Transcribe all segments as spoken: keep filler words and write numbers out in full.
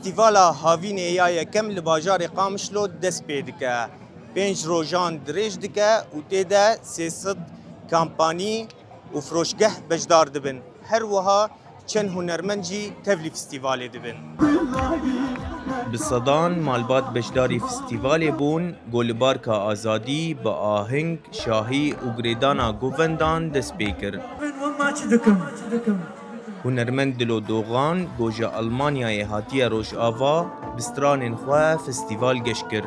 Festîvala Havînê ya yekem li bajarê Qamişlo dest pê dike. Pênc rojan dirêj dike û tê de sê sed kampanî û firoşgeh beşdar dibin. Her wiha çend hunermend jî tevlî festîvalê dibin. Bi sedan malbat beşdarî festîvalê bûn, ku li Barka Azadî bi aheng, şahî û girêdana govendan dest pê kir. Hunermend Dilo Dogan, ku ji Almanyayê hatiye Rojava, bi stranên xwe festîval geş kir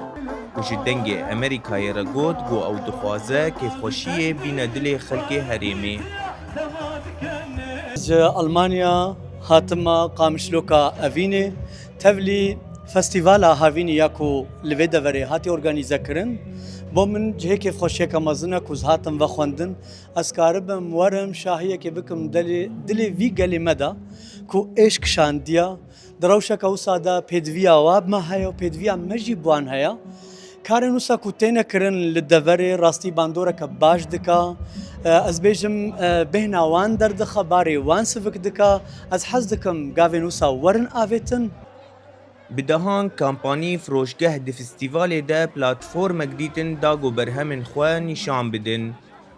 û ji Dengê Amerîkayê re got, ku ew dixwaze kêfxweşiyê bîne dilê xelkê herêmê. Ji Almanya hatime Qamişloka Evînê, tevlî festîvala Havînî ya ku li vê deverê hatiye organîze kirin. Bo min cihê kêfxweşiyeke mezin e ku ez hatim vexwendin. Ez karibim werim şahiyekê bikim delê, dilê vî gelê me de ku êş kişandiye. Di rewşeke wisa de pêdiviya we bi me heye û pêdiviya me jî bi wan heye. Karên wisa ku têne kirin li deverê rastî bandoreke baş dike. E, ez bêjim, e, bêhna wan derdixe, barê wan sivik dike. Ez hez dikim gavên wisa werin avêtin. Bi dehan kampanî firoşgeh di festîvalê de platformek dîtin da ku berhemên xwe nîşan bidin.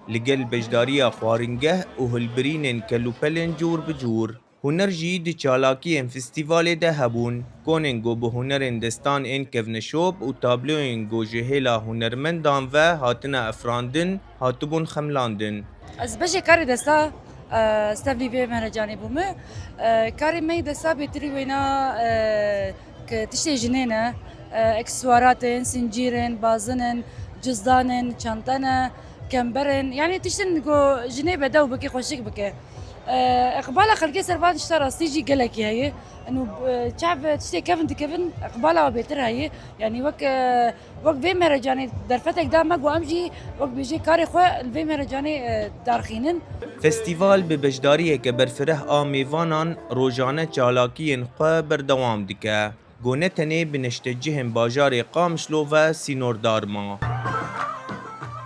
Li gel beşdariya xwaringeh û hilbirînên kelûpelên cûr bi cûr. Huner jî di çalakiyên festîvalê de hebûn. Konên ku bi hunerên destan ên kevneşop û tabloyên ku ji hêla hunermendan ve hatine efrandin, hatibûn xemlandin. Ez beşê karê desta, e, stevlî vê mehrecanê bûme. E, karê me yê desta bêtirî wêna, e, ke tiştê jinê ne, e, ekseswaratên, sincîrên, bazinên, cizdanên, çantene, kemberên, yanî tiştên ku jinê bedew bike, xweşik bike. E, iqbala xelkê ser van tişta rastî jî gelekî heye. Eno, e, çav tiştê kevin dikevin, iqbala we bêtir heye. Yanî wek, e, wek vê mehrecanê derfetek da me ku em jî wek bêjê karê xwe li vê mehrecanê, e, darxînin. Festîval bi beşdariyeke berfireh a mêvanan rojane çalakiyên xwe berdewam dike. Ku ne tenê bi neştecihên bajarê Qamişlo ve sînordar ma.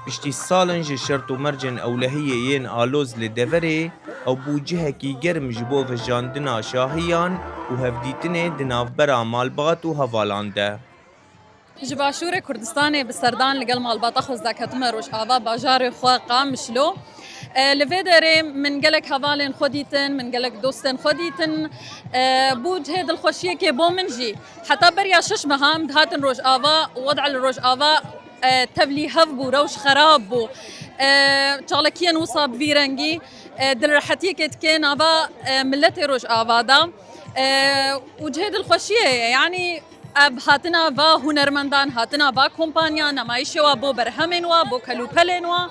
Piştî salin ji şert û mercên ewlehiyê yên aloz li deverê, ew bû cihekî germ ji bo vejandina şahiyan û hevdîtinê di navbera malbat û hevalan de. Ji Başûrê Kurdistanê bi serdan li gel malbata xwe zedaketime Rojava bajarê xwe Qamişlo. E, li vê derê min gelek hevalên xwe dîtin, min gelek dostên xwe dîtin. E, bû cihê dilxweşiyekê bo min jî. Heta beriya şeş meha em dihatin Rojava, weda li Rojava, e, tevlî hev bû, rewş xerab bû. E, çalakiyên wisa bi vî rengî, e, dilrehetiyekê dike nava, e, miletê Rojava de. E, û cihê dilxweşiyê ye, yanî ev hatina va hunermendan, hatina va kompanya, nemayîşê wa bo berhemên wa, bo kelûpelên wa.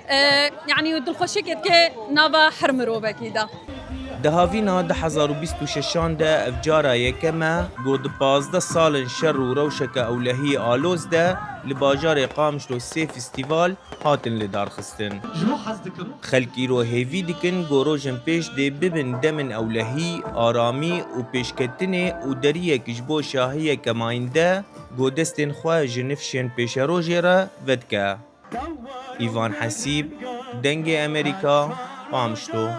E, yanî dilxweşiyekê dike nava her mirovekî de. Di havîna du hezar û bîst û şeşan de ev cara yekem e, ku di pazdeh salên şer û rewşeke ewlehî aloz de li bajarê Qamişlo sê festîval hatin lidarxistin. Xelk îro hêvî dikin ku rojên pêş dê bibin demên ewlehî, aramî û pêşketinê û deriyek ji bo şahiyeke mayînde ku destên xwe ji nifşên pêşerojê re vedike. Îvan Hesîb, Dengê Amerîka, Qamişlo.